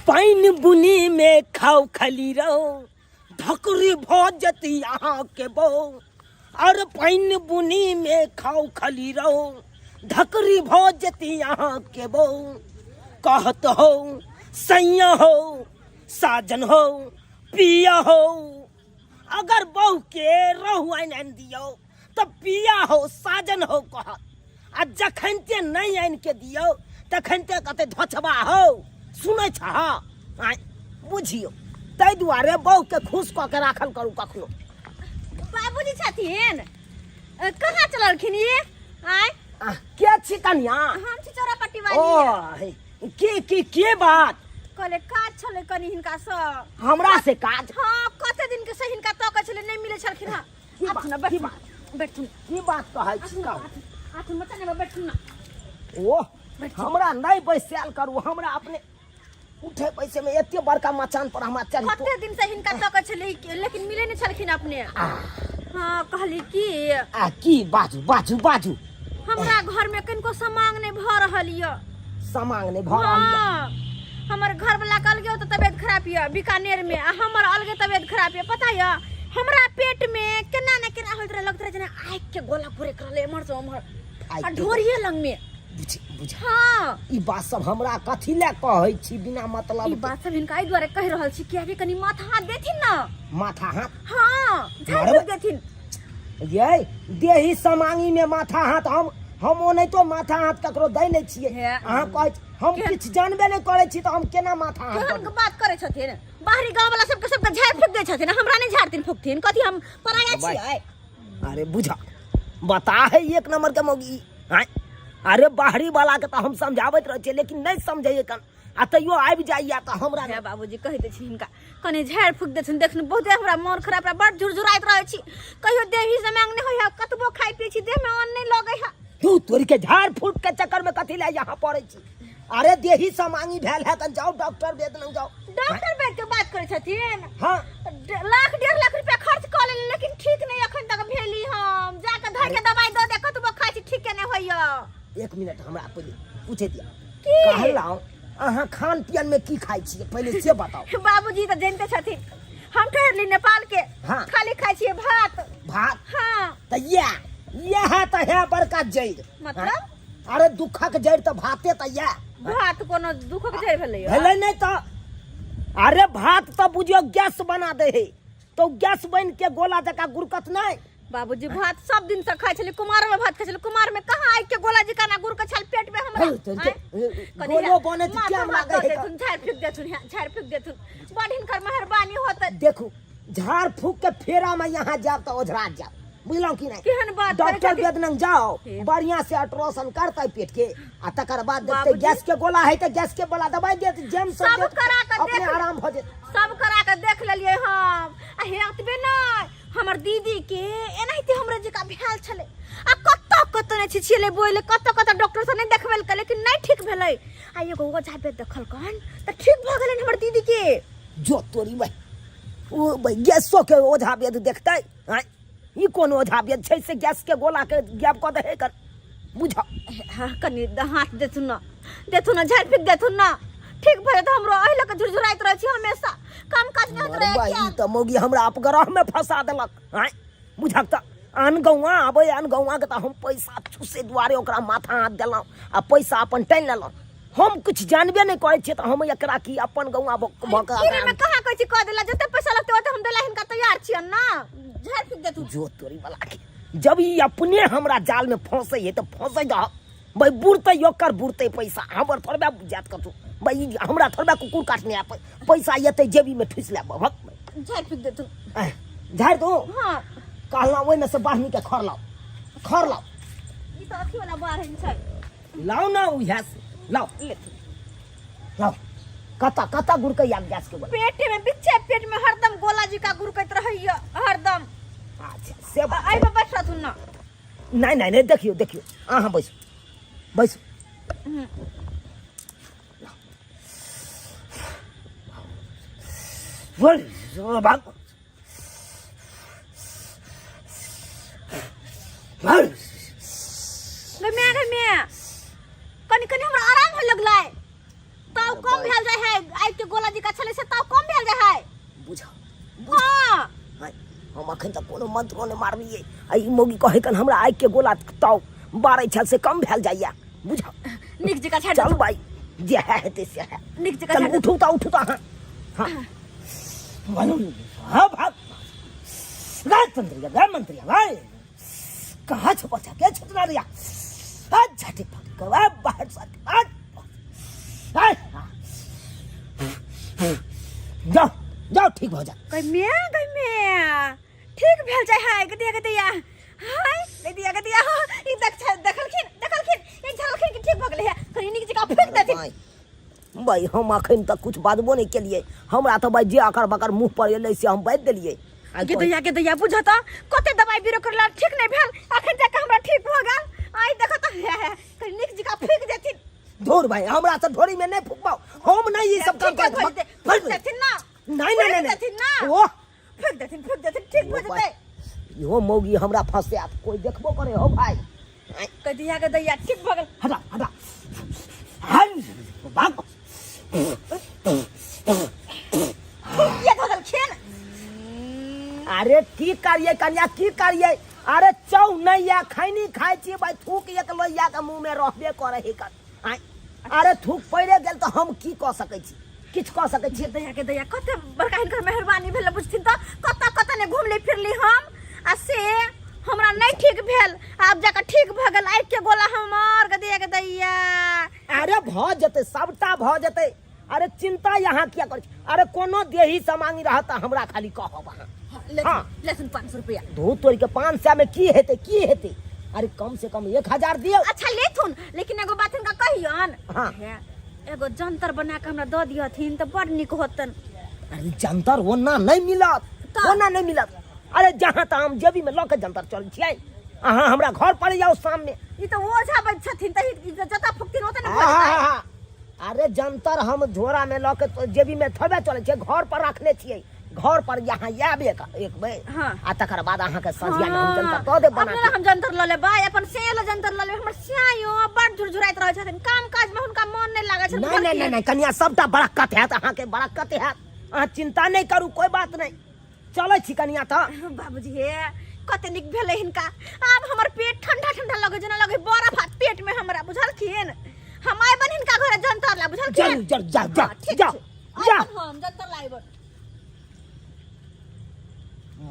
पानि बुनी में खाओ खाली रहो धकरी भऽ जेती अहाँके बहू। अरे पानि बुनी में खाओ खाली रहो धकरी भऽ जेती अहाँके बहू। कहत हो सैया हो साजन हो पिया हो, अगर बहू के रहू आनि आनि दियौ तऽ पिया हो साजन हो कहत, आ जखन ते नहि आनि के दियौ तखन ते कहतै धोछबा हो। सुनै छह? आँय बुझियौ, ताहि दुआरे बहू के खुश कऽ के राखल करू कखनो। बाबूजी छथिन कहाँ चललखिन ये? आँय के छी कनिया? हम छी चौरापट्टी वाली। ओ हे, के के के बात? कहले काज छलै कनी हिनका सँ। हमरा से काज? हाँ, कते दिन के से हिनका तकै छलै, नहि मिलै छलखिन हँ। की आथुन बात? ना, की बैठुन। बात? बैठुन। की बात कहै छी? आथुन ना, कहू। आथुन, आथुन, मचान पर बैठुन ना। ओह, हमरा नहि बैसायल करू, हमरा अपने उठे पैसे में एते बड़का मचान पर हमरा चढ़ी तो- कते दिन से हिनका तकै छलै लेकिन मिले नहि छलखिन अपने। हाँ, कहली की आ की? बाजू बाजू बाजू। हमरा घर में कनिको समांग नहि भऽ रहल यऽ। समांग नहि भऽ रहल यऽ? हाँ, हमर घर वाला के अलगे ओतऽ तबियत खराब यऽ बीकानेर में, आ हमर अलगे तबियत खराब यऽ। पता यऽ हमरा पेट में केना ने केना होइत रहे, लगैत रहे जेना आगि के गोला घुरैक रहलै एम्हर से ओम्हर, आगि आ के ढोरिये लग में। बुझ बुझ। हाँ। ई बात सब हमरा कथी लए कहै छी बिना मतलब ई के? बात सब हिनका एहि दुआरे कहि रहल छी कियाकि कनि माथा हाथ देथिन ना। माथा हाथ? हाँ, झाड़ि मारबै। फूक देथिन। ये देही समांगी में माथा हाथ हम ओनाहितो माथा हाथ ककरो दै नहि छियै। हे। अहाँ कहै छी, हम केहन- किछु जानबे नहि करै छी तऽ हम केना माथा हाथ केहन देबै? बात करै छथिन? बाहरी गाँव वाला सबके सबके झाड़ि फूक दै छथिन, हमरा नहि झाड़थिन फूकथिन? कथी हम पराया भाई। छियै? अरे बुझा बता है एक नंबर के मौगी। आँय? अरे बाहरी वाला के तऽ हम समझाबैत रहै छियै लेकिन नहि समझैए कन, आ तैयो आबि जाइए तऽ हमरा हे बाबूजी, कहि दै छी हिनका कनि झाड़ि फूक देथिन। देखिन बहुते हमरा मोन खराब रहे, बड़ झुरझुराइत रहै छी, कहियो देही से मांग नहि होइए, कतबो खाइ पी छी देह में अन्न नहि लगै है। तू तोरी के झाड़ फूक के चक्कर में कथी ले यहाँ पड़ै छी? अरे देही से मांगी भेल है तऽ जाओ डॉक्टर वैद्य लग जाओ। डॉक्टर वैद्य के बात करै छथिन? हाँ। लाख 1.5 लाख रुपया खर्च कऽ लेली लेकिन ठीक नहि अखन तक भेली। हम जाके धर के दवाई दऽ दे, कतबो खाइ छी ठीक नहि होइए। एक मिनट हमरा पहिले पूछे दिया। की? कहलहुँ अहाँ खान पियन में की खाइ छियै पहिले से बताउ। बाबूजी तऽ जानते छथिन हम ठहरली नेपाल के। हाँ। खाली खाइ छियै भात। भात? हाँ। तऽ इएह तऽ है बड़का जड़ि। मतलब? हाँ? अरे दुखक जड़ि तऽ भाते तऽ इएह। भात कोनो दुखक जड़ि भेलै? भेलै नहि तऽ। अरे भात तऽ बुझियौ गैस बना दै है, तऽ गैस बनि के गोला जकाँ गुरकत नहि। बाबूजी भात सब दिन से खाइ छली, कुमार में भात खाइ छली, कुमार में कहाँ आइ के गोला जी काना गुड़ के छल पेट में हमरा। हौ, तोरी के, आँय? कनि गोलो बनै छै, माथा केहन हाथ लागै दऽ है? देथुन, झाड़ि फूक देथुन, हे, झाड़ि फूक देथुन, बड़ हिनकर मेहरबानी होतै। देखू झाड़ फूक के फेरा में यहाँ जायब तऽ ओझरा जायब, बुझलहुँ कि नहि? केहन बात करै डॉक्टर छथिन? वैद्य लग जाओ, हे। बढ़िया से अल्ट्रासाउंड करतै पेट के, आ तकर बाद देखतै बाबूजी। गैस के गोला है तऽ गैस के वाला दवाई देत, जेम सब सब देत, करा के अपने देख- आराम भऽ जेत। सब करा के देख लेलियै हम। आ हे एतबे नहि, हमर दीदी के एनाहिते हमरे जकाँ भेल छलै, आ कतऽ कतऽ नहि छिछिएलै बोलै, कतऽ कतऽ डॉक्टर से नहि देखबेलकै लेकिन नहि ठीक भेलै, आ एगो ओझा वैद्य देखलकन तऽ ठीक भऽ गेलनि हमर दीदी के। जो तोरी भाई, ओ भाई गैसो के ओझा वैद्य देखतै? आँय, ई कोन ओझा वैद्य छै से गैस के गोला के गायब कऽ दे कर? बुझ। हाँ, कनि हाथ देथुन ना, देथुन ना, झाड़ि फूक देथुन ना, ठीक भऽ जेतै हमरो। एहि लऽ कऽ झुरझुराइत रहै छी हमेशा, काम काज नहि होइत रहै। भाई, किया? ई तऽ मौगी हमरा अपग्रह में फंसा देलक। आँय बुझक तऽ आन गौआ आबै, आन गौआ के तऽ हम पैसा चूसे दुआरे ओकरा माथा हाथ देलहुँ आ पैसा अपन टानि लेलहुँ। हम किछु जानबे नहि करै छियै तऽ हम एकरा की अपन गौआ भऽ कऽ फ्री में कहाँ कहै छी कऽ देला, जते पैसा लगतै ओते हम देला हिनका तैयार छियनि ना। झाड़ि फूक देथुन। जो तोरी वाला के, जब ई अपने हमरा जाल में फंसै है तऽ फंसै दह भाई, बुड़तै ओकर बुड़तै पैसा, हमर थोड़बे जात कतौ भाई, ई हमरा थोड़बे कुकुर काटने आ पैसा एतै जेबी में ठुसि लेब भक। झाड़ि फूक देथुन। आँय, झाड़ि दू? हाँ। कहलहुँ ओहिमे से बाढ़नी के खर लाउ, खर लाउ। ई तऽ अथी वाला बाढ़नि छै। लाउ ना उएह से लाउ। लेथुन। लाउ। कतऽ कतऽ गुड़कैया गैस के गोला? पेटे में, बिच्चे पेट में हरदम गोला जी का गुड़कैत रहैया हरदम। अच्छा से बात। एहि में बैठ रहथुन ना। नहि नहि नहि, देखियौ देखियौ, अहाँ बैसू बैसू। बोल भाग भाग। गे मैं, गे मैं, कनि कनि हमरा आराम होय लगलै तब कम भेल जाइ है आइ के गोला। कोनो मंत्रो नहि मारलियै आ ई मौगी कहै कन हमरा आगि के गोला ताव बारै छल से कम भेल जाइया बुझ नीक जकाँ झाड़ि चल भाई जे है हेतै से है नीक जकाँ चल झाड़ि उठू तऽ उठू तऽ अहाँ हाँ हाँ भाग गाय तंत्रिया गाय मंत्रिया गाय कहाँ छुपा छा के छुपना रिया आज झटी फट कर बाहर से आज जाओ जाओ ठीक हो जा गई मिया गई मिया ठीक भेल जाय हाय गदिया गदिया हाय गदिया गदिया ई देख देखलखिन देखलखिन ई झलखिन कि ठीक भऽ गेलै है कनी नीक जकाँ फूकि देथिन भाई भाई हम अखन तक कुछ बाजबो नहीं केलिए हमरा तो भाई जे अकर बकर मुंह पर एलै से हम बाजि देलिए आइ गे दैया गे दैया बुझ त कते दवाई बीरो करला ठीक नहीं भेल अखन जाके हमरा ठीक भऽ गेल आई देखो त कनी नीक जकाँ फूकि देथिन धोर भाई हमरा से ढोरी में नहीं फूकबाओ हम नहीं ये सब काम ठीक है, कर फूकि देथिन ना नहीं नहीं नहीं फूकि देथिन ना ओह फूकि देथिन फूकि देथिन ठीक भऽ जेतै इहो मौगी हमरा फंसे कोई देखबो करे हो भाई कदिया के दैया ठीक भऽ गेल हटा हटा हट भाग ये धऽ देलखिन अरे की करिए कन्या की करिए अरे चौ नहीं या खैनी खाइ छी भाई थूक एक लोहिया के मुंह में रहबे करे ही कर आँय, अरे थूक पड़े गेल तऽ हम की कऽ सकै छी किछु कऽ सकै छी दया के दया कते बड़का हिनकर मेहरबानी भेल बुझथिन तऽ कतऽ कतऽ ने घुमली फिरली हम आ से हमरा नहीं ठीक भेल आब जाके ठीक भऽ गेल आँखि के गोला हमर गदिया के दैया अरे भऽ जेतै सबटा भऽ जेतै अरे चिंता यहाँ किया करै छी अरे कोनो देही समांगी रहत तऽ हमरा खाली कहब अहाँ हाँ। लेथिन 500 रुपया धू तोड़ के 500 में की हेतै की हेतै अरे कम से कम 1000 दियौ अच्छा लेथुन लेकिन एगो बात हिनका कहियन हाँ। हे, एगो जंतर बना के हमरा दऽ दिहथिन तऽ बड़ नीक होतन अरे जंतर ओना नहीं मिलत तऽ? ओना नहीं मिलत अरे जहाँ तहाँ हम जेबी में लऽ के जंतर चल छियै अहाँ हमरा घर पर जाओ शाम में ई तऽ ओझा बैठ छथिन तऽ ई जतऽ फुकथिन ओतऽ ने भऽ जेतै। आहा, अरे जंतर हम झोरा में लऽ के तो जेबी में थोड़े चलै छियै घर पर रखने छियै घर पर यहाँ आयब एक एक बेर हाँ। आ तकर बाद अहाँके सझिया में हम जंतर दऽ देब बना अपने के हम जंतर लऽ लेबै अपन से लऽ जंतर लऽ लेबै हमर स्यायो बड़ झुरझुराइत रहै छथिन काम काज में हुनका मन नहि लागै छनि नहीं नहीं नहीं नहीं कनिया सबटा बरक्कत हैत अहाँके बरक्कत हैत अहाँ चिंता नहीं करू कोई बात नहीं चलै छी कनिया तऽ बाबूजी हे कते नीक भेलै हिनका आब हमर पेट ठंडा ठंडा लगै जेना लगै बरफ आ पेट में हमरा बुझलखिन हम आइबन हिनका घरे जंतर ला बुझलखिन जरूर जरूर जाओ हाँ, जाओ ठीक जाओ छै। जाओ आइबन हम जंतर ला आइबन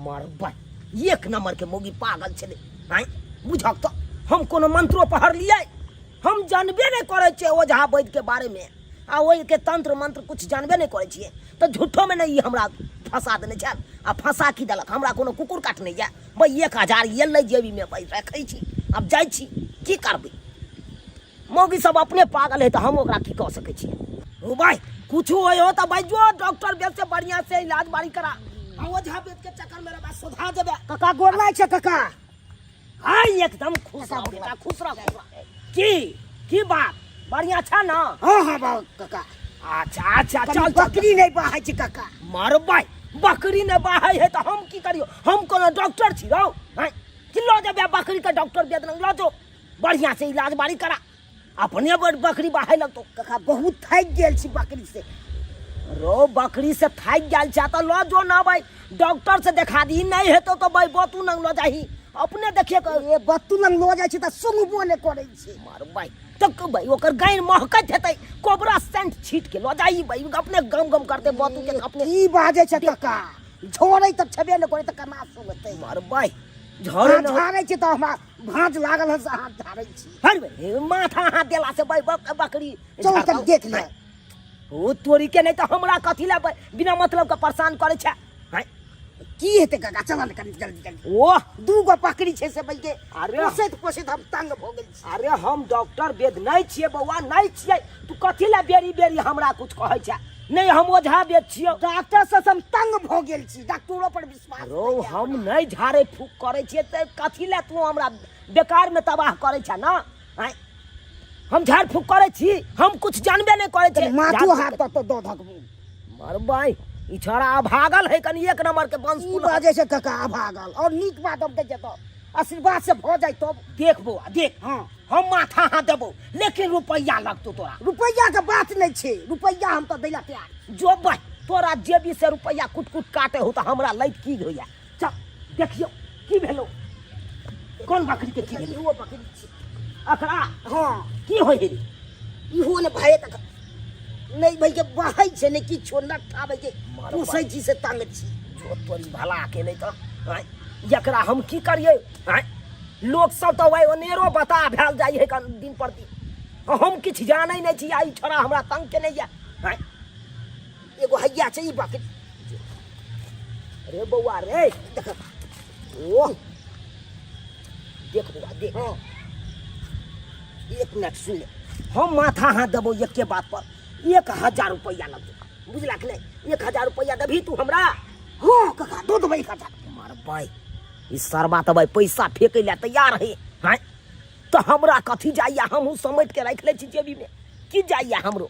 मरबै एक नंबर के मौगी पागल छलै आँय बुझक तऽ हम कोनो मंत्रो पढ़लियै हम जानबे नहि करै छियै ओझा वैद्य के बारे में आ ओहिके तंत्र मंत्र कुछ जानबे नहि करै छियै तऽ झूठोमे नहि ई हमरा फंसा देने छल आ फंसा की देलक हमरा कोनो कुकुर काटने यऽ भाइ 1000 एलै जेबीमे भाइ रखै छी आब जाइ छी की करबै मौगी सब अपने पागल है तऽ हम ओकरा की कऽ सकै छी ओ भाइ कुछ होइ हो तऽ भाइ जो डॉक्टर बेद से बढ़िया से इलाज बारी करा आ ओझा वेद के चक्कर में रहबा सोधा जेबे काका गोर लागै छै काका हाय एकदम खुश रहो बेटा खुश रहो खुश रहो की की बात बढ़िया छ ना हाँ हाँ बाबू काका अच्छा अच्छा कनी चल चल बकरी नहीं बहाय छै काका मरबै बकरी ने बाहै है तऽ हम की करियो हम कोनो डॉक्टर छी रौ हैं कि लऽ जेबै बकरी के डॉक्टर बेद लग लऽ जो बढ़िया से इलाज बारी करा अपने बड़ बकरी बाहै लगतो काका बहुत थाकि गेल छी बकरी से रो बकरी से थाकि गेल छै तऽ लऽ जो ना भाई डॉक्टर से देखा दी नहीं हेतौ तऽ भाई बतू नंग लऽ जाही अपने देखिए ए बत्तू लग लऽ जाइ छै तऽ सुनबो नहि करै छै मारबै तऽ भाई ओकर गाइन महकैत हेतै कोबरा सेंट छीट के लऽ जाही भाई अपने गम गम करते बतू के अपने की बाजै छै काका झोरै तऽ छेबे नहि करै तऽ केना सुनतै मारबै झोरे हाथ झाड़ै छै तऽ हमरा भाँज लागल हन से हाथ झाड़ै छी हर बे, माथा हाथ देला से भाई बकरी चल तक देख ले ओ तोरी के नहीं तऽ हमरा कथी ला बिना मतलब के परेशान करै छै हैं? की हेतै काका चल ने कनी जल्दी जल्दी ओह दू गो बकरी छै से बल्कि अरे। पोसैत पोसैत हम तंग भऽ गेल छी अरे हम डॉक्टर वेद नहीं छियै बौआ नहीं छियै तू कथी ला बेरी बेरी हमरा कुछ कहै छै नहीं हम ओझा वेद छियौ डॉक्टर से हम तंग भऽ गेल छी डॉक्टरो पर विश्वास रो नहि यऽ। हम नहीं झाड़े फूक करै छियै तऽ कथी ला तू हमरा बेकार में तबाह करै छै ना आँय? हम झाड़ फूक करै छी हम कुछ जानबे नहीं करै छियै माथो झाड़ हाथ तऽ दऽ धक फूक- मरबै ई छोड़ा अभागल है कनी एक नंबर के वंश ई बाजै छै काका अभागल और नीक बात हम दै तऽ आशीर्वाद से भऽ जाइ तब देख बौआ देख हाँ हम माथा हाथ देबो लेकिन रुपैआ लगतो तोरा रुपैआ के बात नहीं छै रुपैआ हम तऽ दै ला तैयार जो भाई तोरा जेबी से रुपैआ कुट कुट काटे हो तऽ हमरा लैत की होइया चल देखियो की भेलो कोन बकरी के की भेलो इहो बकरी छी अकरा हँ की होइ है रे इहो ने भाई तक नहि भाई के बहै छै नहि किछो नट्ठा भाई के मारो पोसै छी से तंग छी जो तोरी भला के नहि तऽ आँय, एकरा हम की करियै आँय लोक सब तऽ वही अनेरो बता भेल जाइ है कन दिन पर दिन हम किछु जानै नहि छी आ ई छोड़ा हमरा तंग केने यऽ आँय एगो हैया छै ई बकरी रे बौआ रे देख ओह देख बौआ देख हँ एक मिनट सुन ले हम माथा हाथ देबो एके बात पर 1000 रुपया लगतौ बुझला कि नहीं 1000 रुपया देबही तू हमरा हँ काका दऽ देबै 1000 मारबै ई सरबा तऽ भाई पैसा फेंकै लए तैयार है हैं तऽ हमरा कथी जाइया हमहूँ समेट के राखि लै छी जेबीमे की जाइया हमरो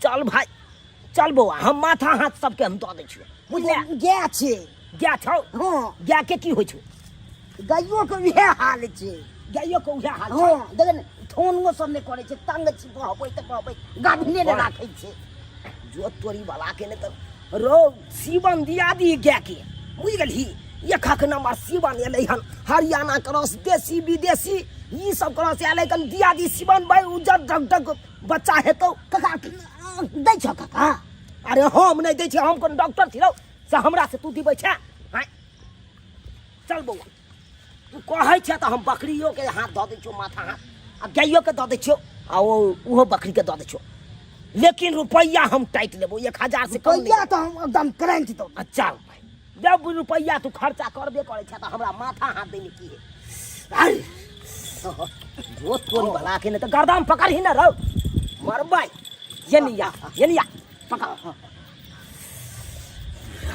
चल भाई चल बौआ हम माथा हाथ सबके हम दऽ दै छियौ बुझले गाय छै गाय छौ हँ गाय के की होइ छौ गाइयो के उएह हाल छै गाइयो के उएह हाल छै हँ देख ने थोनो सब नहि करै छै तंग छी बहबै तऽ बहबै गाभिने ने राखै छै जो तोरी वाला के ने तऽ रौ सीवन दिया दी गाय के बुझि गेलही एकक नंबर सीवन एलै हन हरियाणा क्रॉस देसी विदेशी ई सब क्रॉस एलै हन दिया दी सीवन भाई उज्जर डग डग बच्चा हेतौ काका दै छौ काका अरे हम नहि दै छियै हम कोन डॉक्टर छी रौ से हमरा से तू दिबै छै आँय चल बौआ तू कहै छै तऽ हम बकरियोके हाथ दऽ दै छियौ माथा हाथ आ गाइयोके दऽ दै छियौ आ ओ ओहो बकरीके दऽ दै छियौ लेकिन रुपैआ हम टाइट लेबो 1000 से कम रुपैआ तऽ हम एकदम करेंट दौ आ चल भाई जब रुपैआ तू खर्चा करबे करै छै तऽ हमरा माथा हाथ दैमे की है अरे जो तोरी भला के ने तऽ गर्दन पकड़ही ने रौ मरबै ये नहीं या ये नहीं या पकड़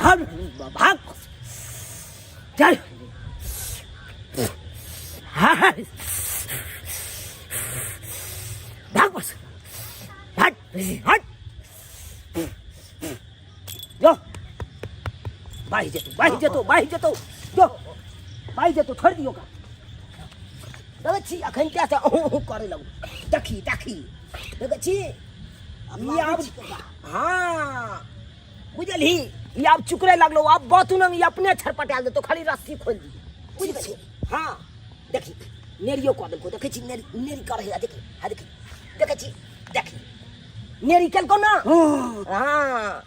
हर भाग चल हाँ भाग बस हट हट जो बाहि जेतौ बाहि जेतौ बाहि जेतौ जो बाहि जेतौ छोड़ि दियौ ओकरा देखै छी अखन क्या से अहूँ अहूँ करै लगू देखी देखी देखै छी ई आब हाँ बुझलही ई आब चुकरे लगलो आब बातू नंग ई अपने छरपटायल देतो खाली रस्सी खोलि दियौ बुझि गेलही हाँ देखी नेरियो कऽ देलको देखै छी नेरी नेरी करै है देखी हाँ देखी देखै छी देखी नेरी केलको ना हाँ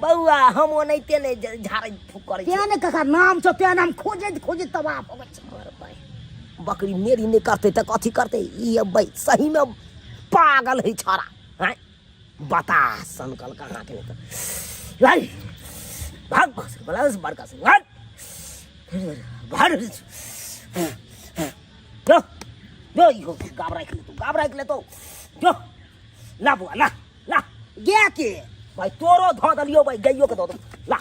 बौआ हम ओनाहिते नहि झाड़ै फूक करै तें ने काका नाम छौ तें नाम खोजैत खोजैत तबाह भऽ गेल छै भाई बकरी नेरी नहि करतै तऽ कथी करतै ई अबै सहीमे पागल है छौड़ा आँय बता सनकल कहाँ के नहि तऽ लाइ भाग बला बड़का से भाग भाग जो जो इहो गाब राखि लेतौ गाब राखि लेतौ जो ला बुआ ला ला गाय के भाई तोरो धऽ देलियौ भाई गाइयो के धऽ दो ला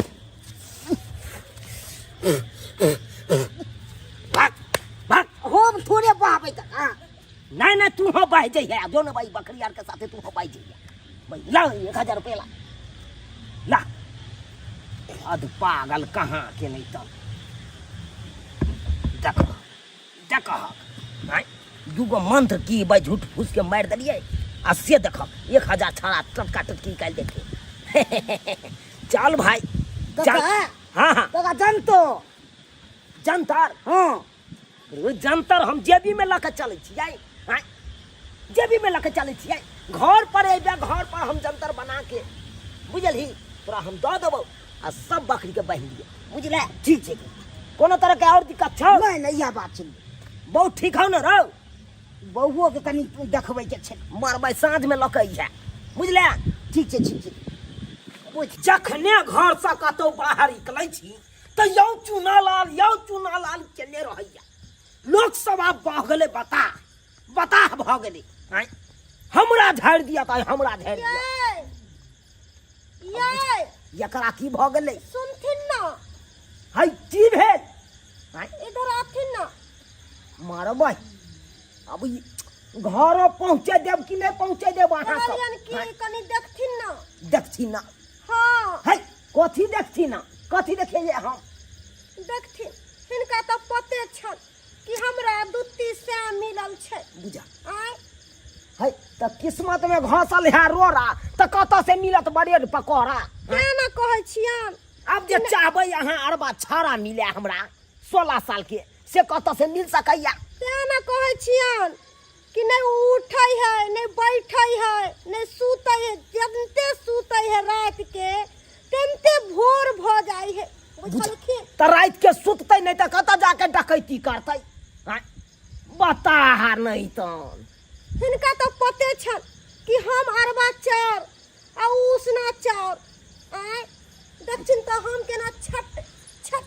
भाग भाग हम थोड़े बहबै काका नहीं नहीं तू हो बह जइहे जो ना भाई बकरी यार के साथे तू हो बह जइहे भाई ला 1000 रुपया ला ला अध पागल कहाँ के नहीं तब देख देखहक आँय दूगो मंत्र की भाई झूठ फूस के मारि देलियै आ से देखक 1000 छाड़ा टटका टटकी निकालि देते चल भाई चल काका हाँ हाँ काका जनतो जंतर हाँ रे जंतर हम जेबी में लऽ के चलै छियै आँय जेबी में लऽ के चलै छियै घर पर अयबै घर पर हम जंतर बना के बुझलही तोरा हम दऽ देबौ आ सब बकरी के बान्हि दियौ बुझले ठीक छै कोनो तरह के और दिक्कत छौ नहि नहि इएह बात छै बहुत ठीक हौ ने रौ बौओ के कनि देखबै के छै मरबै साँझ में लऽ के अइहे बुझले ठीक छै ठीक छै बुझ जखने घर से कतौ बाहर निकलै छी तऽ यौ चूना लाल यौ चूना लाल केने रहैया लोक सब आब भऽ गेलै बताह बताह भऽ गेलै आँय हमरा झाड़ि दिअ तऽ हमरा झाड़ि दिअ ये ये एकरा की भऽ गेलै सुनथिन ना है की भेल आँय इधर आथिन ना मारबै अब ई घरो पहुँचे देब कि नहि पहुँचे देब अहाँ सब कहलियन कि कनि देखथिन ना देखथिन ना हाँ है कथी देखथिन ना कथी देखिए हम देखथिन हिनका तऽ पते छन कि हमरा दुत्ती सैं मिलल छै बुझा आँय है तऽ किस्मत में घसल है रोड़ा तऽ कतऽ से मिलत ब्रेड पकौड़ा तें ने कहै छियन आब जे चाहबै अहाँ अरबा छाड़ा मिले हमरा 16 साल के से कतऽ से मिल सकैया? तें ने कहै छियन कि नहि उठै है, नहि बैठै है, नहि सुतै है। जन्ते सुतै है राति के तेनते भोर भऽ जाइ है, बुझलखिन? तऽ राति के सुततै नहि तऽ कतऽ जाके डकैती करतै? आँय, बताह नहि तहन। हिनका तऽ पते छन कि हम अरबा चाउर आ उ उसना चाउर। आँय, दक्षिण तऽ हम केना छट छट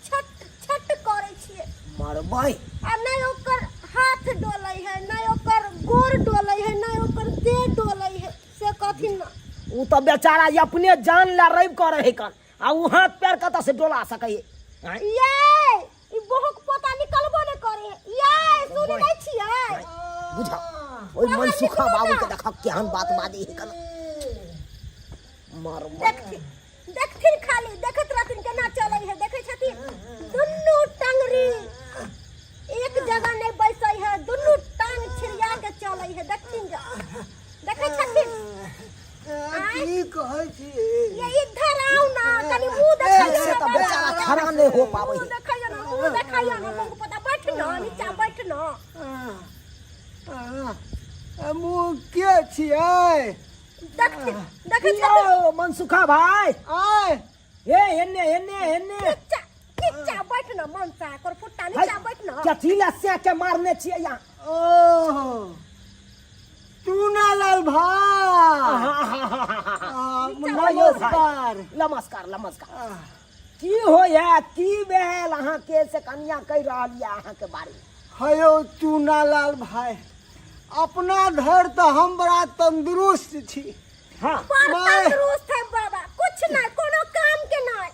छट छट करै छियै। मरबै। आ नहि ओकर हाथ डोलै है, नहि ओकर गोर डोलै है, नहि ओकर देह डोलै है, से कथिन ना। उ तऽ बेचारा अपने जान ला रवि करै है कन, आ उ हाथ पैर कतऽ से डोला सकै है? आँय? ये ई बहुक पोता निकलबो नहि करे है। ये सुनै नहि छियै? बुझा ओहि मनसुखा बाबू के देखक केहन बात बाजै है कन। मरबै। देखथिन, देखथिन, खाली देखत रहथिन केना चलै है। देखै छथिन, दुनू टंगरी एक जगह नहि बैसै है, दुनू टांग छिड़िया के चलै है। देखथिन जा, देखै छथिन? की कहै छी? ये इधर आउ ना, कनी मुंह देखैयो से ना। तऽ बेचारा खड़ा नहि हो पाबै मुंह है। देखैयो ना, मुंह देखैयो ना। मुंह पता, बैठ ना, नीचा बैठ ना। मुँह के छियै? देखथिन, देखै छथिन? यौ मनसुखा भाई। आय। हे, एन्ने एन्ने एन्ने। नीचा, नीचा बैठ ना। मनसा कर फुट्टा, नीचा बैठ ना। कथी ला से के मारने छियै यहाँ? ओहो, चूनालाल भाई। नमस्कार। नमस्कार, नमस्कार। की होइए, की भेल अहाँके से कनिया कहि रहल यऽ अहाँके बारे? हयो चूनालाल भाई, अपना धर तऽ हम बड़ा तंदुरुस्त छी। पर तंदुरुस्त है बाबा, कुछ नहीं, कोनो काम के नहीं,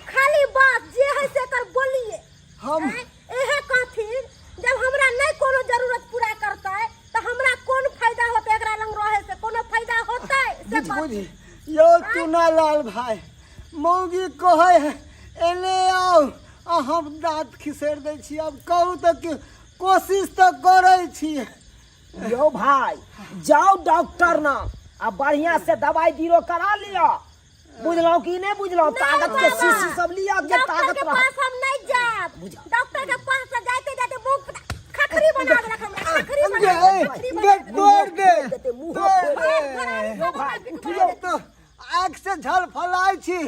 खाली बात जे है से कर बोलिए। हम आँय, एहे कहथिन जब हमरा नहीं कोनो जरूरत पूरा करतै तऽ हमरा कोन फायदा होतै? एकरा लंग रहे से कोनो फायदा होतै से? बुझ बुझ यौ चूनालाल भाई, मौगी कहै है एने आउ आ हम दाँत खिसैड़ दै छी। आब कहू तऽ कि कोशिश तऽ करै छी। यौ भाई, जाउ डॉक्टर ना आ बढ़िया से दवाई बीरो करा लिअ, बुझलहुँ कि नहि बुझलहुँ? ताकत के बाबा। शीशी सब लिअ जे डॉक्टर ताकत के रहत। पास हम नहीं जाब। बुझा। डॉक्टर के पास से जाते जाते मुंह खखरी बना देलक हमरा, खखरी बना देलक, खखरी गे बना देलक। तोड़ दे। देते, मुँह तोड़ फोड़ दे। यौ भाई, उठियौ। तऽ आँखि से झलफलाइ छी।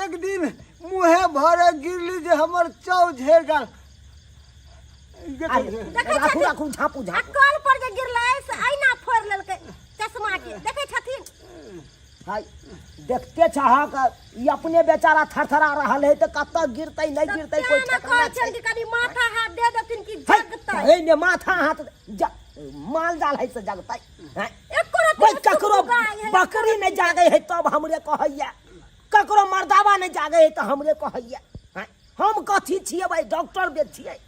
एक दिन मुँहे भरे गिरली जे हमर चौ झेर गेल। अरे, देखै राखू। छथिन? राखू, झाँपू। आ झाँपू। कल पर जे गिरलै से ऐना फोड़ि लेलकै चश्मा के, देखै छथिन? हाय, देखते छहक, ई अपने बेचारा थरथरा रहल है तऽ कतऽ गिरतै नहि गिरतै कोई तें ने ठेकाना कहै छै? छियनि कि कनि माथा हाथ दे देथिन कि है, जगतै। है ने माथा हाथ माल जाल है से जगतै हैं? एको रत्ती भाई ने ककरो सुगुगाइ है। बकरी नहि जागे है तब हमरे कहैया, ककरो मर्दावा नहि जागे है तऽ हमरे कहैया, हैं? हम कथी छियै भाई? डॉक्टर बे छियै?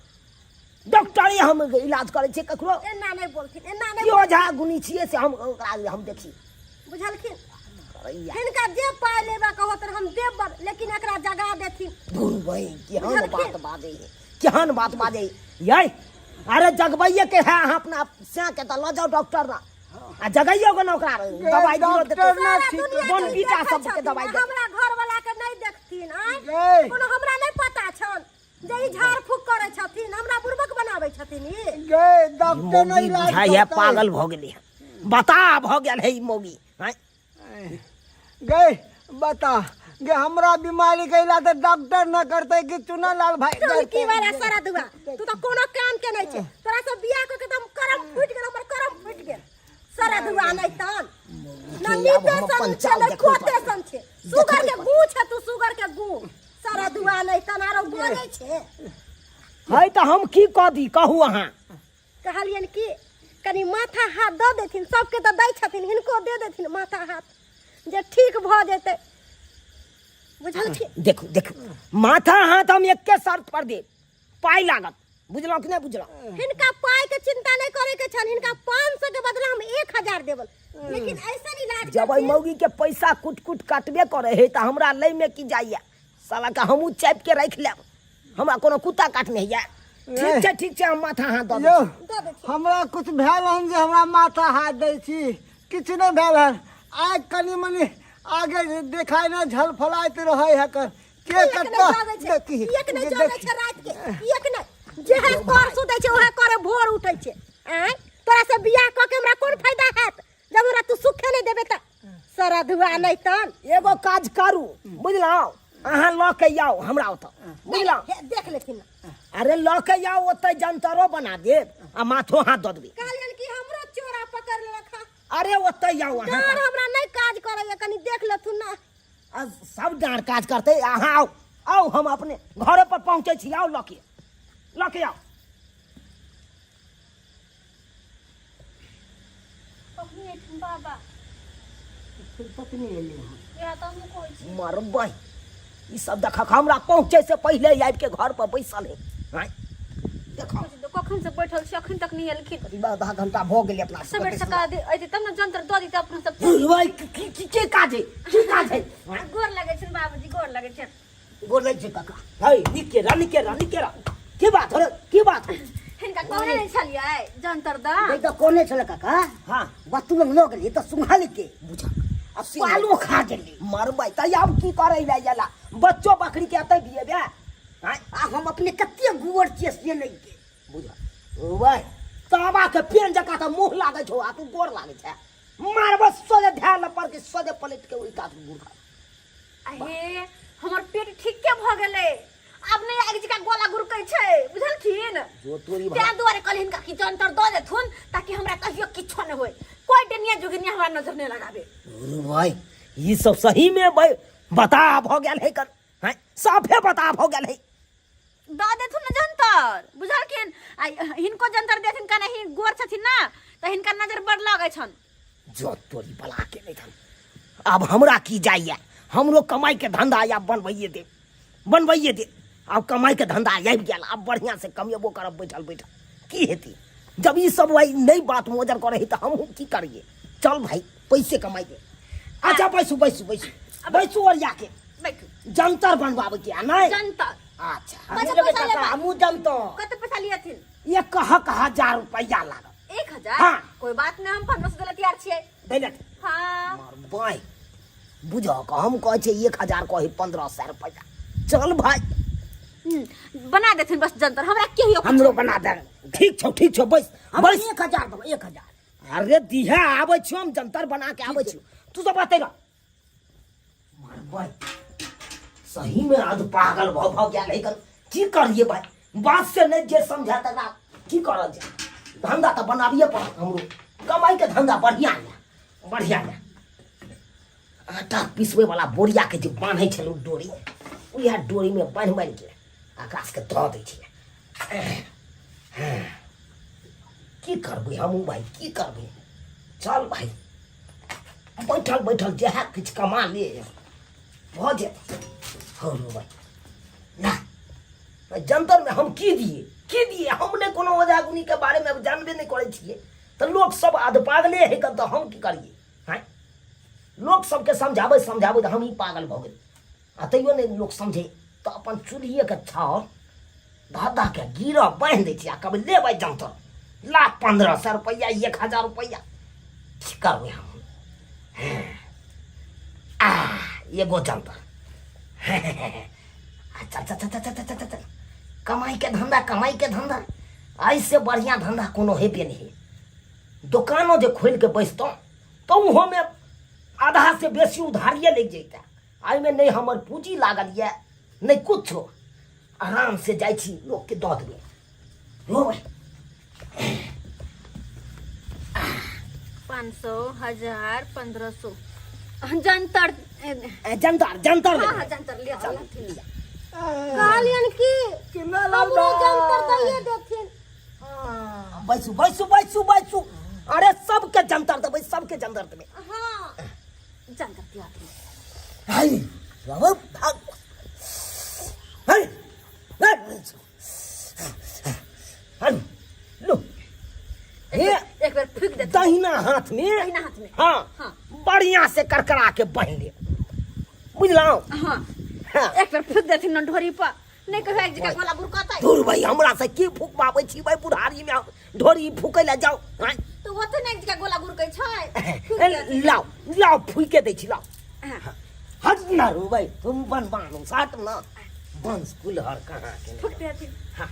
डॉक्टरे हम इलाज करै छियै ककरो? एना नहि बोलथिन, एना नहि। की ओझा गुनी छियै से हम ओकरा हम देखी। बुझलखिन? करैया। हिनका जे पाइ लेबाक होतन हम देब, लेकिन एकरा जगा देथिन। धुर भाई, केहन बुझलखिन? बात बाजै है, केहन बात बाजै है यै। अरे जगबैये के है अहाँ अपना सैं के तऽ लऽ जाउ डॉक्टर ना आ जगैयो के ना, ओकरा दवाई दियो देतै। डॉक्टर ना सारा ठीक। दुनिया के बोनबीटा देखै सबके छथिन, दवाई आ देतै। हमरा घर वाला के नहि देखथिन? आँय, गै। कोनो हमरा नहि पता छन जे ई झाड़ फूक करै छथिन, हमरा बुड़बक बनाबै छथिन ई? गे डॉक्टर नहि मौगी इलाज बुझाइ है करतै। पागल भऽ गेलै हन, बता भऽ गेल है ई मौगी, आँय? गै बता गे, हमरा बीमारी के इलाज तऽ डॉक्टर न करतै कि चुनालाल भाई टोलकी करतै? वाला सारा दुआ, तू तो कोनो काम के नहीं छे। तोरा से बियाह क के त हम करम फूट गेल, हमर करम फूट गेल। सारा दुआ नहीं तन ना के आब नीते हम सन अपन छै चाल ने देखबै कोते पड़तै। सन छे, सुगर देखबै के गू छे तू, सुगर के गू। सारा दुआ नहीं तन आरो बोले छे। है तऽ हम की कऽ दी, कहू अहाँ। कहलियनि कि कनि माथा हाथ दऽ देथिन, सबके तऽ दै छथिन, हिनको दे देथिन माथा हाथ जे ठीक भऽ जेतै, बुझलखिन? देखू देखू, माथा हाथ हम एके शर्त पर देब, पाइ लागत, बुझलहुँ कि नहि बुझलहुँ? हिनका पाइ के चिंता नहीं करे के छन, हिनका 500 के बदला हम 1000 देबल, लेकिन ऐसन इलाज जब एहि करथिन। मौगी के पैसा कुट कुट काटबे करे है तऽ हमरा लै में की जाइए? साला के हमहूँ चापि के राखि लेब, हमरा कोनो कुत्ता काटने होइए? ठीक छै, ठीक छै, हम माथा हाथ दऽ दै यौ छी। दऽ दै छी। हमरा कुछ भेल हन जे हमरा माथा हाथ दै छी? किछु नहि भेल हन। आइ कनि मनि आगे देखाय ने झलफलाइत रहै है कर के किएक नहि कतऽ जागै छै? देखी। किएक नहि जागै छै राति के? किएक नहि? जेहे कर सुतै छै ओहे करे भोर उठै छै। आँय, तोरा से बियाह कऽ के हमरा कोन फायदा हैत जब हमरा तू सुखे नहि देबे तऽ सरधुआ नहि तन। एगो काज करू बुझलहुँ, अहाँ लऽ के आउ हमरा ओतऽ, बुझलहुँ? हे, देख लेथिन ना। अरे लऽ के आउ ओतऽ, जंतरो बना देब आ माथो हाथ दऽ देबै। कहलियनि कि हमरो चोरा पकड़ लेलक हँ। अरे ओतऽ आउ अहाँ। डाँड़ हमरा नहि काज करैया, कनि देख लेथुन ना। आ सब डाँड़ काज करतै। अहाँ आउ, आउ, हम अपने घरे पर पहुँचै छी। आउ, लऽ के आउ। कखनी एथिन बाबा? तखने एलै हँ। इएह तऽ हमहूँ कहै छी। मरबै ई सब देखक, हमरा पहुँचे से पहिले आबि के घर पर बैसल है। आँय, देखो। कखन से बैठल छी, अखन तक नहि एलखिन। करीब आधा घंटा भऽ गेलै अपना सबके। सबेर बैसला। सकाल अयतै तब ने जंतर दऽ दितै अपना सब। भाई, की की की काज है, की काज है? आँय, गोर लगै छनि बाबूजी, गोर लगै छनि। गोर लगै छै काका। है निके रह, निके रह, निके रह। की बात हो रे, की बात हो? हिनका कहने नहि छलियै जंतर दऽ? नहीं तऽ कोने छलै काका। हाँ। बत्तू लग लऽ गेलियै तऽ सुंघल के बुझा आ पालो खा गेलै। मरबै तऽ आब की करै लए गेला? बच्चो बकरी के एतै दिएबे? आँय, आ हम अपने कते गोबर छियै से नहि के बुझा वह ताबा के पेन जकाँ तऽ मुँह लागै छौ आ तू गोर लागै छै। मारबो सोझे ध्यान पर के सोझे पलट के ओहि कात गुड़। अहे, हमर पेट ठीके भऽ गेलै, आब नहि आगि जकाँ गोला गुरकै छै, बुझलखिन? जो तोरी भला। तें दुआरे कहली हिनका कि जंतर दऽ देथुन ताकि हमरा कहियो किछो नहि होय, कोई डनिया जोगिनिया हमरा नजर नहि लगाबे। अरे भाई, ई सब सही में भाई बता भऽ गेल है कर हैं, साफे बता भऽ गेल है। दऽ देथुन ने जंतर, बुझलखिन? आ हिनको जंतर देथिन, कने ही गोर छथिन ना तऽ हिनका नजर बड़ लगै छन। जो तोरी बला के नहीं थन। अब हमरा की जाइए, हमरो कमाई के धंधा आब बनबैए दे, बनबैए दे। आब कमाई के धंधा आबि गेल, आब बढ़िया से कमेबो करब बैठल बैठल। की हेतै जब ई सब भाई नहीं बात मोजर करे है तऽ हमहूँ की करिए? चल भाई, पैसे कमाइए। अच्छा बैसू, बैसू, बैसू, बैसू। और जाके बैठू। जंतर बनवावे के आ नहीं? जंतर। अच्छा। कते पैसा लेबै? हमहूँ जंतर। कते पैसा लियथिन? 1000 रुपया लागत। 1000? हाँ। कोई बात नहीं, हम 1500 देले तैयार छियै। दैले? हाँ। मरबै बुझक, हम कहै छियै 1000, कहै 1500 रुपया। चल भाई। बना देथिन बस जंतर, हमरा केहियो कुछ। हमरो बना दे। ठीक छौ, ठीक छौ, बैस बैस। 1000 देबै, 1000। अरे दिहे, आबै छियौ हम, जंतर बना के आबै छियौ। तू सब बतेगा मरबै। सही में आज पागल भऽ भऽ गेल है। की करिए भाई, बात से नहीं जे समझा तकरा की करल जाय? धंधा तऽ बनाबिए पड़त हमरो, कमाई के धंधा। बढ़िया यऽ, बढ़िया यऽ। आटा पिसबै वाला बोरिया के जे बान्है छलहुँ डोरी, उएह डोरीमे बान्हि बान्हि के आकाश के दऽ दै छियै। की करबै हमहूँ भाई, की करबै? चल भाई, बैठल बैठल जएह किछु कमा ले भऽ जेतै। हौ भाई ना, जंतर में हम की दिए, की दिए? हम नहि कोनो ओझा गुनी के बारे में जानबे नहि करै छियै, तऽ लोक सब आध पागले है तऽ हम की करिए? हैं, लोक सबके समझाबै समझाबै तऽ हमही पागल भऽ गेल आ तैयो नहि लोक समझे तऽ अपन चूल्हिएके छाउर धऽ धऽ के गिरह बान्हि दै छियै आ कहबै लेबै जंतर, ला 1500 रुपैआ, 1000 रुपैआ। की करबै हम? आ एगो जंतर। अच्छा अच्छा अच्छा अच्छा अच्छा अच्छा। कमाई के धंधा, कमाई के धंधा, ऐसे बढ़िया धंधा कोनो हेबे नहीं। दोकानो जे खोलि के बैसतहुँ तऽ ओहोमे आधा से बेसी उधारिए लागि जैता। एहिमे नहि हमर पूँजी लागल यऽ, नहि किछो। आराम से जाइ छी, लोकके दऽ देबै। हो भाइ। 500, 1000, 1500 जंतर। ए, जंतर, जंतर। हाँ। लेबै। हाँ, जंतर लिअ। चल। लिअ। कहलियनि कि चुनालाल हमरो जंतर भाई। दैये देथिन। बैसू, बैसू, बैसू, बैसू। अरे सबके जंतर देबै, सबके जंतर देबै। हाँ, जंतर दिया। हाय बाबा, भाग। हाय हाय हाय, लो हे। एक बेर फूक देथिन। दहिना हाथ में। दहिना हाथ में। हाँ। हाँ। बढ़िया से करकरा के बांध ले, बुझलहुँ? हाँ। हाँ। एक बेर फूक देथिन न ढोरी पर, नहि कहियो एक जगह गोला बुरकतै। दूर भाई, हमरा से की फूकबाबै छी भाई? बुढ़ारी में ढोरी फूकै लए जाउ? आँय? तऽ ओते नहि एक जगह गोला गुरकै छै, फूक देथिन। लाओ, लाओ, फूके दै छी, लाओ। हाँ। हट ना रो भाई, तुम बन बानो साट ना बंस कुलहर कहाँ के। फूक देथिन। हाँ।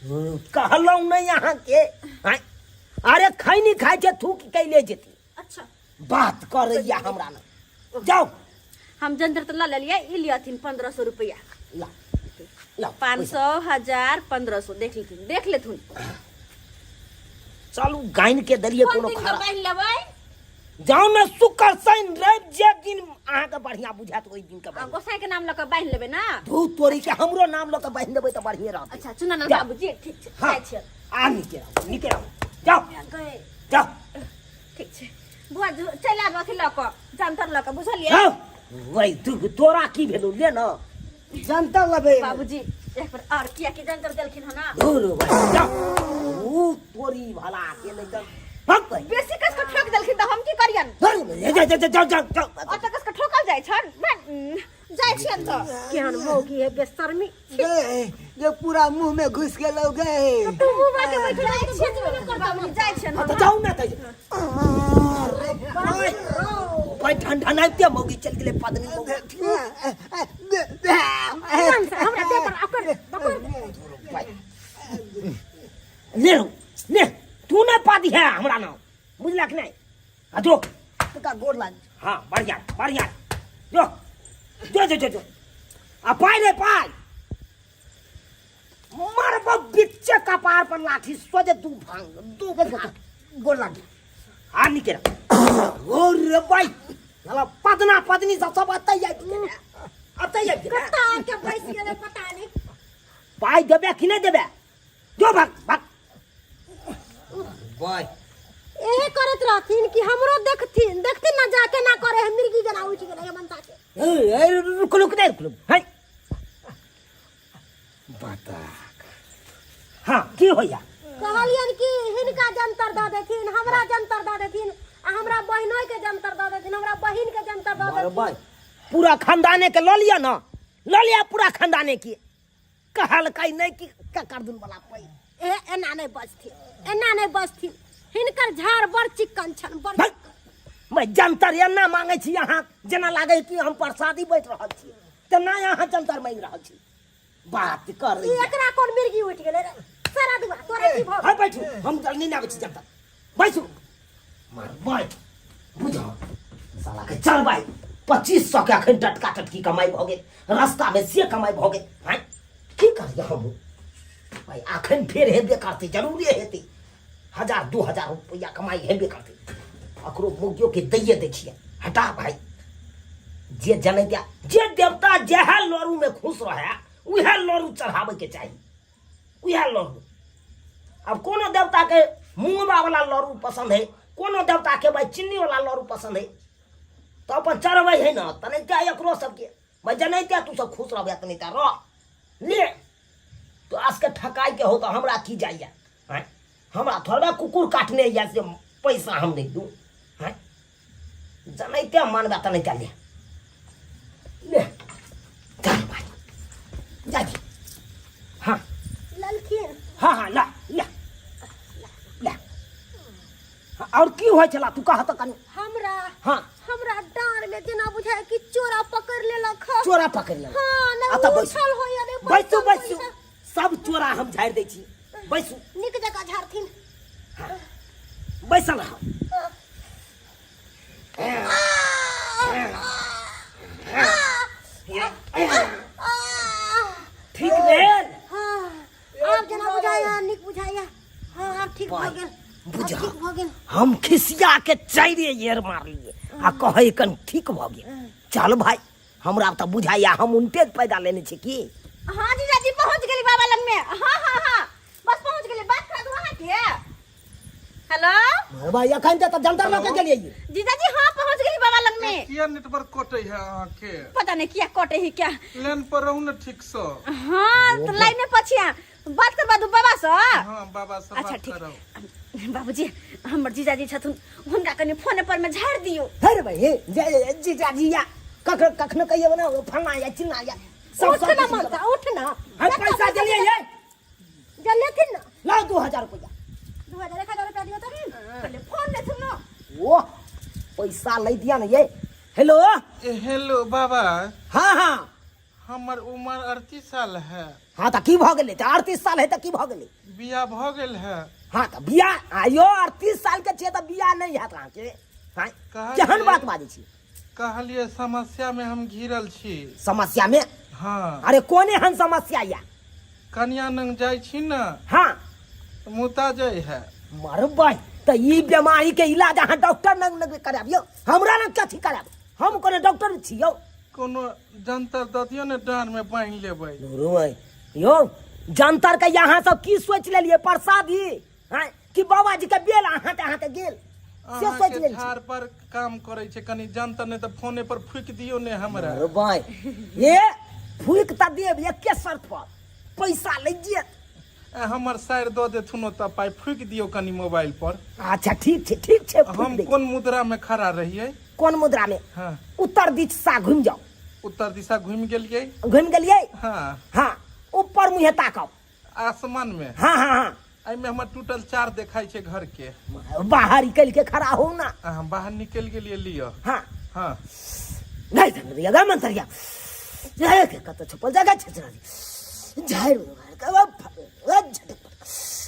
कहलहुँ नहि अहाँके आँय? अरे खैनी खाइ छै थूक कैले जेती अच्छा बात करैया हमरा लग जाउ हम जंतर तऽ लऽ लेलियै ई लियथिन 1500 रुपया ला ला पाँच पैसा। सौ हजार 1500 देख लेथुन देख लेथुन चलू गाइन के देलियै कोन कोनो दिन के खराब बान्हि लेबै जाउ ने शुक्र शनि रवि जे दिन अहाँके बढ़िआँ बुझायत ओहि दिन के आ बान्हि गोसाई के नाम लऽ कऽ बान्हि लेबै ना धू तोरी के हमरो नाम लऽ के बान्हि देबै तऽ बढ़िएँ रहतै अच्छा चुना जाउ। बाबूजी ठीक छै हाँ जाइ छियै आ नीके रहू नीके रहू जाउ गए जाउ ठीक छै बुआ चलि आबऽ अथी लऽ कऽ जंतर लऽ कऽ बुझलियै जाउ वही तू तोरा की भेलौ ले न जनता लेबै बाबूजी एक बेर आओर किया कि जंतर देलखिन हँ ना धुर भाई जाउ ऊ तोरी भला के नहीं चल भाग भाई बेसी कस के ठोक देलखिन तऽ हम की करियन धुर जा जा जा जा जा जा ओतऽ कस के ठोकल जाइ छन जाइ छियन तऽ केहन मौगी है बेशर्मी गे जे पूरा मुंह में घुस गेलौ गे तू मुँह के बैठल जाइ छियन बाबूजी जाइ छियन हाँ, तऽ जाउ ने तऽ भाई ठंडा नाइते मौगी चल गेलै पदनी मौगी हमरा दे पर ओकर भाई ले रहो ले तू नहीं पादी है हमरा नाम बुझलक नहीं आ जो का गोर लाग हाँ बढ़िया बढ़िया जो जो जो जो जो आ पाई रे पाई मारब बिच्चे कपार पर लाठी सोझे दू भांग दू भांग गोर लाग आ निके ओ रे भाई साला पदना पदनी सब सब अतै आबि गेलै अतै आबि गेलै कत्ता के बैस गेलै पता नहीं पाइ देबे कि नहि देबे जो भाग भाग भाई एहे करत रहथिन कि हमरो देखथिन देखथिन ना जाके ना करे है मिर्गी जना उठ गेलै है मनता के ए ए रुक रुक नहीं रुक रुक है बता हाँ की होइया कहलियन कि हिनका जंतर दऽ देथिन हमरा जंतर दऽ देथिन आ हमरा बहिनोइ के जंतर दऽ देथिन हमरा बहिन के जंतर दऽ मारो देथिन भाई पूरा खानदाने के लऽ लिअ ना लऽ लिअ पूरा खानदाने के कहलकै नहि कि ककर दुन वाला पै ए एना नहि बजथिन एना नहि बजथिन हिनकर झाड़ बड़ चिक्कन छन बड़ भाई मैं जंतर एना मांगे छी अहाँ जेना लागे कि हम प्रसादी बैठ रहल छी तेना अहाँ जंतर मांगि रहल छी बात कर ई एकरा कोन मिर्गी उठि गेलै रे सारा दुआ तोरा की भऽ हाँ बैठू हम नहीं आबै छी जंतर बैसू मार भाई बुझो साला के चल भाई 2500 के अखन टटका टटकी कमाई भऽ गेल रास्ता में से कमाई भऽ गेल हाँ की करिए हम भाई अखन फेर हेबे करतै जरूरे हेतै हजार 2000 रुपया कमाई हेबे करतै अकरो मुगियो के दैये दै छियै हटा भाई जे जनै दे जे देवता जएह लड़ू में खुश रहे उएह लड़ू चढ़ाबै के चाही उएह लड़ू अब कोनो देवता के मुँगबा वाला लड़ू पसंद है कोनो देवता के भाई चिन्नी वाला लड़ू पसंद है तो अपन चढ़बै है ना तने क्या एकरो सबके भाई जनैते तू सब खुश रहबे तने रह ले तो आज के ठकाई के हो तो हमरा की जाइए आँय हमरा थोड़बे कुकुर काटने या से पैसा हम नहीं दूँ आँय जनैते मानबे तनैते ले ले चल भाई जा जी हाँ ललखिन हाँ हाँ ला ला ला हाँ, और की होइ छला तू कह तऽ कनी हमरा हाँ हमरा डाँड़ में जेना बुझाय कि चोरा पकड़ लेलक हँ। चोरा पकड़ लेलक हाँ आ नहि तऽ बैसू उछल होइया नहि बैसू बैसल बैसू होइया। सब चोरा हम झाड़ि दै छी बैसू नीक जकाँ झाड़थिन बैसल रह ठीक भेल हाँ आब जेना बुझाइया नीक बुझाइया हाँ आब ठीक भऽ गेल आब बुझा ठीक भऽ गेल हम खिसिया के चारिए येर मारलिए आ कहै कन ठीक भऽ गेल चल भाई हमरा तऽ बुझाइया हम उनटे पैदा लेने छी की हाँ जीजाजी पहुँच गेली बाबा लग में हाँ हाँ हाँ बस पहुँच गेली बात करा दू अहाँ के हेलो अरे भाई अखन तऽ जंतर लऽ के गेलियै जीजाजी हाँ पहुँच गेली बाबा लग में किया नेटवर्क कटे है अहाँके पता नहीं किया कटे ही क्या लाइन पर रहू ने ठीक से हाँ तो लाइन में पछिया बात करवा दू बाबा से हाँ बाबा से अच्छा बात ठीक करब बाबूजी हमर जीजाजी छथुन हुनका कनि फोन पर में झाड़ दियो अरे भाई हे जे जीजाजी या कखनो कखनो कहियो ना ओ फलना या चिलना या सब उठ सब ना मानता उठ ना हम पैसा देलियै ये जल लेथिन ना लाओ 2000 रुपया 2000 1000 रुपया दियो तो पहले फोन लेथुन ना ओ पैसा ले दिया ना ये हेलो ए हेलो बाबा हाँ हाँ हमर उमर 38 साल है। हँ तऽ की भऽ गेलै? तऽ 38 साल है तऽ की भऽ गेलै? बियाह भऽ गेल है। हँ तऽ बियाह आयो 38 साल के छियै तऽ बियाह नहि हैत अहाँके? हँ, केहन बात बाजै छी? कहलियै समस्या में हम घिरल छी। समस्या में? हाँ। अरे कोन एहन समस्या या? कनिया नंग जाइ छी न। हाँ। मुता जाइ है। मरबै तऽ ई बीमारी के इलाज अहाँ डॉक्टर नंग नंग कराबियौ, हमरा लग कथी करायब? हम कोनो डॉक्टर छी यौ? कोनो जंतर दऽ दियौ ने, डाँड़ में बान्हि लेबै। रोय यौ, जंतर के यहाँ सब की सोच लेलियै? प्रसादी हैं कि बाबा जी के बेल अहाँ के गेल से सोच अहाँके लेलियै? झाड़ पर काम करै छै, कनि जंतर नहि तऽ फोने पर फूकि दियौ ने हमरा। मरबै ये, फूकि तऽ देब एके शर्त पर, पैसा लागि जायत। हमर साइर दऽ देथुन ओतऽ पाइ, फूकि दियौ कनि मोबाइल पर। अच्छा ठीक छै, ठीक छै, फूकि हम दै छी। कोन मुद्रा में खड़ा रहियै? कोन मुद्रा में? हाँ। उत्तर दिशा घुमि जाउ। उत्तर दिशा घुमि गेलियै। घुमि गेलियै? हाँ। हाँ, ऊपर मुँहे ताकब। आसमान में? हाँ हाँ हाँ। एहिमे हमर टूटल चार देखाइ छै घर के। बाहर निकलि के खड़ा हो ना। हम बाहर निकलि गेलियै, लिअ। हाँ। हाँ। नहीं धन गा मंतरिया के कत छुपल जगह छै, झाड़ू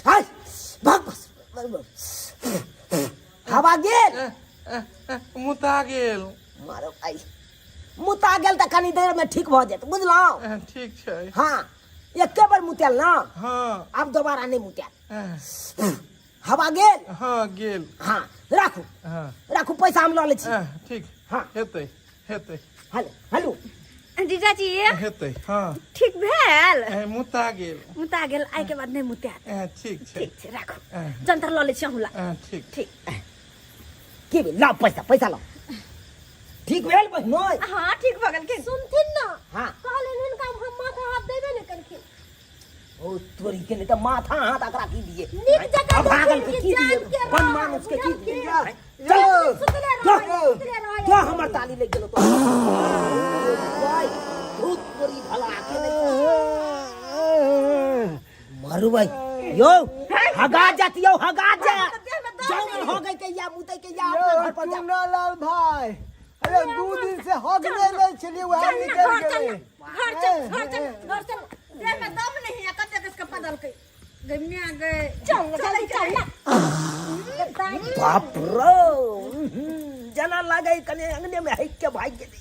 हाय भाग बस, हवा गेल। मुता गेल। मारो आई मुता गेल तऽ कनी देर में ठीक भऽ जायत, बुझलहुँ? ठीक छै। हाँ, एके बेर मुतायल ना? हाँ। आब दोबारा नहीं मुतायल। हवा गेल? हाँ गेल। हाँ राखू। हाँ। राखू, पैसा हम लऽ लै छी। ठीक। हाँ। हेतै हेतै। हेलो हेलो जीजाजी। हेतै हाँ। ठीक भेल? मुता गेल। मुता गेल, आइ के बाद नहीं मुतायल। ठीक छै। ठीक छै, राखू, जंतर लऽ लै छी अहूँ ला। ठीक। ठीक। की भेल? लाउ पैसा, पैसा लाउ। ठीक भेल बहिनोय? हाँ ठीक भऽ गेल। की सुनथिन ना? हाँ। कहलिन हिनका हम माथा हाथ देबे ने केलखिन। ओ तोरी के नहीं तऽ माथा हाथ अकरा की दिए? नीक जकाँ अभागल के देखथिन की कि दिए? जान के बन रहै, मानुस के की दिए? बुझलखिन? चल। सुतले जो, रहै, सुतले रहै। जो हमर ताली लग गेलो तो। भाई, भूत तोरी भला के नहीं। मरबै यौ, हगा जात यौ, हगा जा। जाउ हो गई के या मुतै के या अपना यौ घर पर जा। चुना लाल भाई, अरे 2 दिन से हगने नहीं छलियै, वएह चल ना, निकलि घर चल गेलै। ना, घर चल, घर चल, घर चल। देह में दम नहीं है, कते कस के पदलकै। गई मियां गई। चल ना, जल्दी चल ना। बाप रो, जना लागै कने अंगने में हइक के भागि गेलै,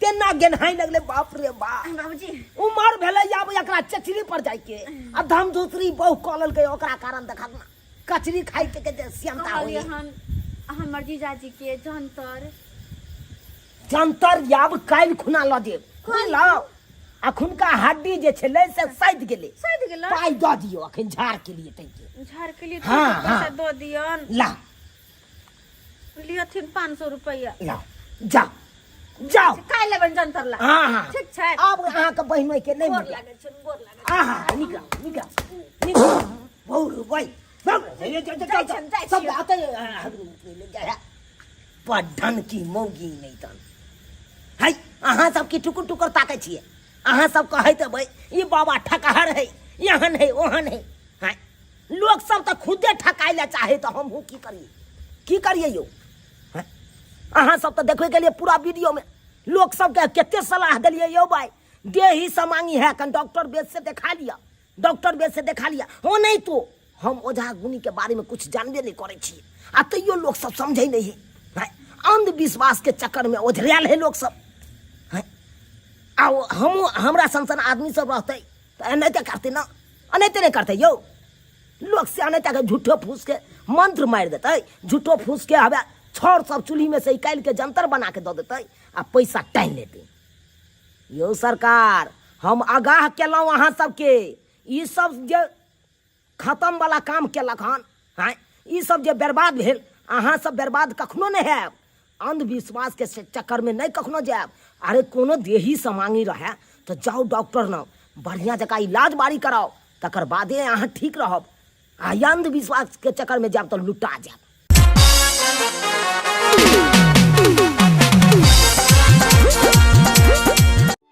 तेना गेन्हाइ लगलै, बाप रे बाप। बाबूजी। उमर भेलै आब एकरा चचरी पर जाइके, आ धम दूसरी बहु कऽ लेलकै, ओकरा कारण देखत ना कचरी खाइ के जे श्यामता होई। कहलियै हन हमर जीजाजी के जंतर। जंतर आब काल्हि खुना लऽ देब, बुझलहुँ? अखुनका हड्डी जे छलै से सैध गेलै। सैध गेलै? पाइ दऽ दियौ अखन झाड़ के लिए तैके। झाड़ के लिए? हाँ, पैसा हाँ। दऽ दियन। ला। लियथिन 500 रुपैआ। ला जाओ जाओ। काल्हि लेबनि जंतर ला। हाँ हाँ। ठीक छै। आब अहाँके बहिनोइ के नहि गोर मिलत। लागै छै, गोर लागै छै। आहा, निकल निकल निकल, बहुत भाई जाइ छियनि, जाइ सब छियनि। आते पढ़न की मौगी नहि तन है। अहाँ सब की टुकुर टुकुर ताकै छियै? अहाँ सब कहैत हेबै ई बाबा ठकहर है, एहन है ओहन है। हैं, लोक सब तऽ खुदे ठकाय लए चाहे तऽ हमहूँ की करियै, की करियै यौ? हैं, अहाँ सब तऽ देखबे केलियै पूरा वीडियोमे, लोक सबके कते सलाह देलियै यौ भाई, देही समांगी है, कन डॉक्टर बेद से देखा लिअ, डॉक्टर बेद से देखा लिअ। हो नहीं तो हम ओझा गुनी के बारे में कुछ जानबे नहीं करै छी, आ तैयो लोक सब समझै नहीं है। हैं, अंधविश्वास के चक्कर में ओझरायल है लोक सब। हैं, आ हमहूँ हमरा सन सन आदमी सब रहतै तऽ एनाहिते करतै ना? एनाहिते नहि करतै यौ लोक से? एनाहिते के झूठो फूस के मंत्र मारि देतै, झूठो फूस के हवे छड़ सब चूल्ही में से निकालि के जंतर बना के दऽ देतै आ पैसा टानि लेतै। यौ सरकार, हम आगाह केलहुँ अहाँ सबके, ई सब जे खतम वाला काम केलक हन, आँय, ई सब जे बर्बाद भेल, अहाँ सब बर्बाद कखनो नहि हैब। अंधविश्वास के चक्कर में नहीं कखनो जायब। अरे कोनो देही समांगी रहे तऽ जाउ डॉक्टर न, बढ़िया जकाँ इलाज बारी कराउ, तकर बादे अहाँ ठीक रहब। आ अंधविश्वास के चक्कर में जायब तऽ लुटा जायब।